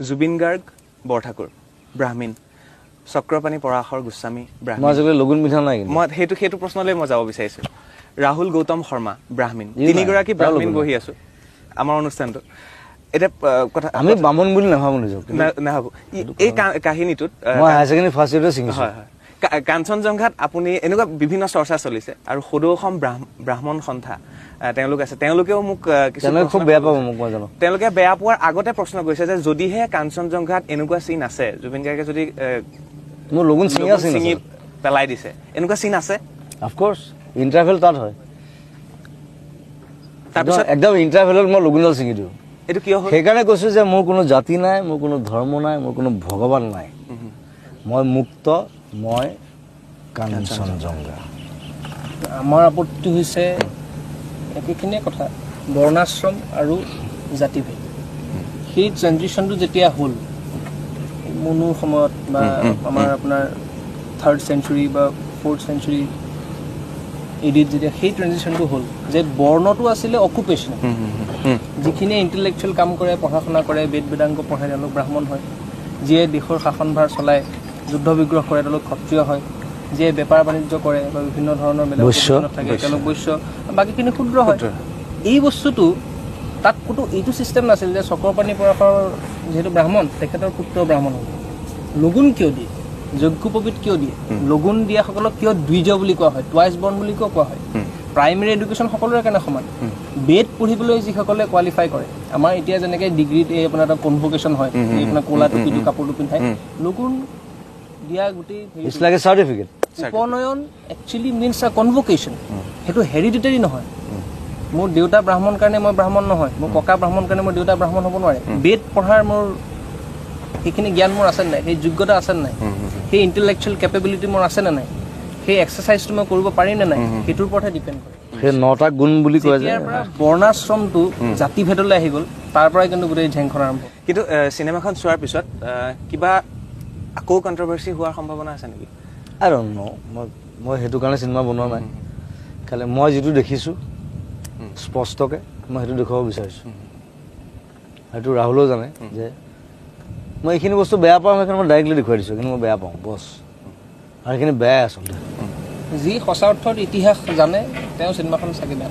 জুবিন গাৰ্গ বৰঠাকুৰ ব্ৰাহ্মীণ, চক্ৰপাণি পৰাশৰ গোস্বামী ব্ৰাহ্মীণ। মই আজিকালি লগুণ পিন্ধা নাই কিন্তু। মই সেইটো প্ৰশ্নলৈ মই যাব বিচাৰিছোঁ। ৰাহুল গৌতম শৰ্মা ব্ৰাহ্মীণ, তিনিগৰাকী ব্ৰাহ্মীণ বহি আছোঁ আমাৰ অনুষ্ঠানটোত। এতিয়া কথা আমি বামুণ বুলি নাভাবো নিজক, নাভাবো। এই কাহিনীটোত মই হায়াৰ ছেকেণ্ডেৰী ফাৰ্ষ্ট ইয়েৰতে ছিঙিছোঁ। হয় হয়, কাঞ্চনজংঘাত আপুনি এনেকুৱা বিভিন্ন চৰ্চা চলিছে আৰু সদৌ অসম ব্ৰাহ্মণ সন্থা তেওঁলোক আছে, তেওঁলোকেও মোক খুব বেয়া পাব, মোক মই জানো। তেওঁলোকে বেয়া পোৱাৰ আগতে প্ৰশ্ন কৰিছে যে যদিহে কাঞ্চনজংঘাত এনেকুৱা চিন আছে, জুবিন গাৰ্গে যদি মোৰ লগুণ ছিঙি পেলাই দিছে, এনেকুৱা চিন আছে? অফক'ৰ্চ ইণ্টাৰভেল তাত হয়, তাৰপিছত একদম ইণ্টাৰভেলত মই লগুণডাল ছিঙি দিওঁ। এইটো কিয় হ'ল? সেইকাৰণে কৈছোঁ যে মোৰ কোনো জাতি নাই, মোৰ কোনো ধৰ্ম নাই, মোৰ কোনো ভগৱান নাই, মই মুক্ত, মই কাঞ্চনজংঘা। আমাৰ আপত্তি হৈছে একেখিনিয়ে কথা, বৰ্ণাশ্ৰম আৰু জাতিভেদ। সেই ট্ৰেনজিশ্যনটো যেতিয়া হ'ল মনুৰ সময়ত বা আমাৰ আপোনাৰ থাৰ্ড চেঞ্চুৰী বা ফ'ৰ্থ চেঞ্চুৰী এডিত যেতিয়া সেই ট্ৰেনজিশ্যনটো হ'ল যে বৰ্ণটো আছিলে অকুপেশ্যনেল, যিখিনিয়ে ইণ্টেলেকচুৱেল কাম কৰে, পঢ়া শুনা কৰে, বেদ বেদাংগ পঢ়ে তেওঁলোক ব্ৰাহ্মণ হয়, যিয়ে দেশৰ শাসনভাৰ চলায়, যুদ্ধ বিগ্ৰহ কৰে তেওঁলোক ক্ষত্ৰিয় হয়, যিয়ে বেপাৰ বাণিজ্য কৰে বা বিভিন্ন ধৰণৰ বেলেগ থাকে তেওঁলোক বৈশ্য, বাকীখিনি শূদ্ৰ হয়। এই বস্তুটো তাত ক'তো এইটো ছিষ্টেম নাছিল যে চক্ৰপাণি পৰাশৰ যিহেতু ব্ৰাহ্মণ, তেখেতৰ পুত্ৰ ব্ৰাহ্মণ হ'ব। লগুণ কিয় দিয়ে, যজ্ঞোপবীত কিয় দিয়ে, লগুণ দিয়াসকলক কিয় দ্বিজ বুলি কোৱা হয়, টুৱাইচ বৰ্ণ বুলি কিয় কোৱা হয়? প্ৰাইমেৰী এডুকেশ্যন সকলোৰে কাৰণে সমান। বেদ পঢ়িবলৈ যিসকলে কোৱালিফাই কৰে, আমাৰ এতিয়া যেনেকৈ ডিগ্ৰীত এই আপোনাৰ এটা কনভকেশ্যন হয়, এই আপোনাৰ ক'লা টুপিটো কাপোৰটো পিন্ধাই, লগুণ দিয়া গোটেই উপনয়ন একচুৱেলি মিনছ আ কনভকেশ্যন। সেইটো হেৰিডিটেৰী নহয়। মোৰ দেউতা ব্ৰাহ্মণ কাৰণে মই ব্ৰাহ্মণ নহয়, মোৰ ককা ব্ৰাহ্মণ কাৰণে মোৰ দেউতা ব্ৰাহ্মণ হ'ব নোৱাৰে। বেদ পঢ়াৰ মোৰ সেইখিনি জ্ঞান মোৰ আছে নাই, সেই যোগ্যতা আছে নাই, সেই ইণ্টেলেকচুৱেল কেপেবিলিটি মোৰ আছে নে নাই, সেই এক্সাৰচাইজটো মই কৰিব পাৰিম নে নাই, সেইটোৰ ওপৰতহে ডিপেণ্ড কৰে। সেই নটা গুণ বুলি কয় যে বৰ্ণাশ্ৰমটো জাতিভেদলৈ আহি গ'ল, তাৰ পৰাই কিন্তু গোটেই ঝেংখন আৰম্ভ। কিন্তু চিনেমাখন চোৱাৰ পিছত কিবা আকৌ কণ্ট্ৰভাৰ্চি হোৱাৰ সম্ভাৱনা আছে নেকি? আই don't ন', মই সেইটো কাৰণে চিনেমা বনোৱা নাই। খালি মই যিটো দেখিছোঁ স্পষ্টকৈ মই সেইটো দেখুৱাব বিচাৰিছোঁ। সেইটো ৰাহুলেও জানে যে মই এইখিনি বস্তু বেয়া পাওঁ, সেইখিনি মই ডাইৰেক্টলি দেখুৱাই দিছোঁ, কিন্তু মই বেয়া পাওঁ বছ, আৰু সেইখিনি বেয়াই আচলতে। যি সঁচা অৰ্থত ইতিহাস জানে তেওঁ চিনেমাখন চাগে বেয়া।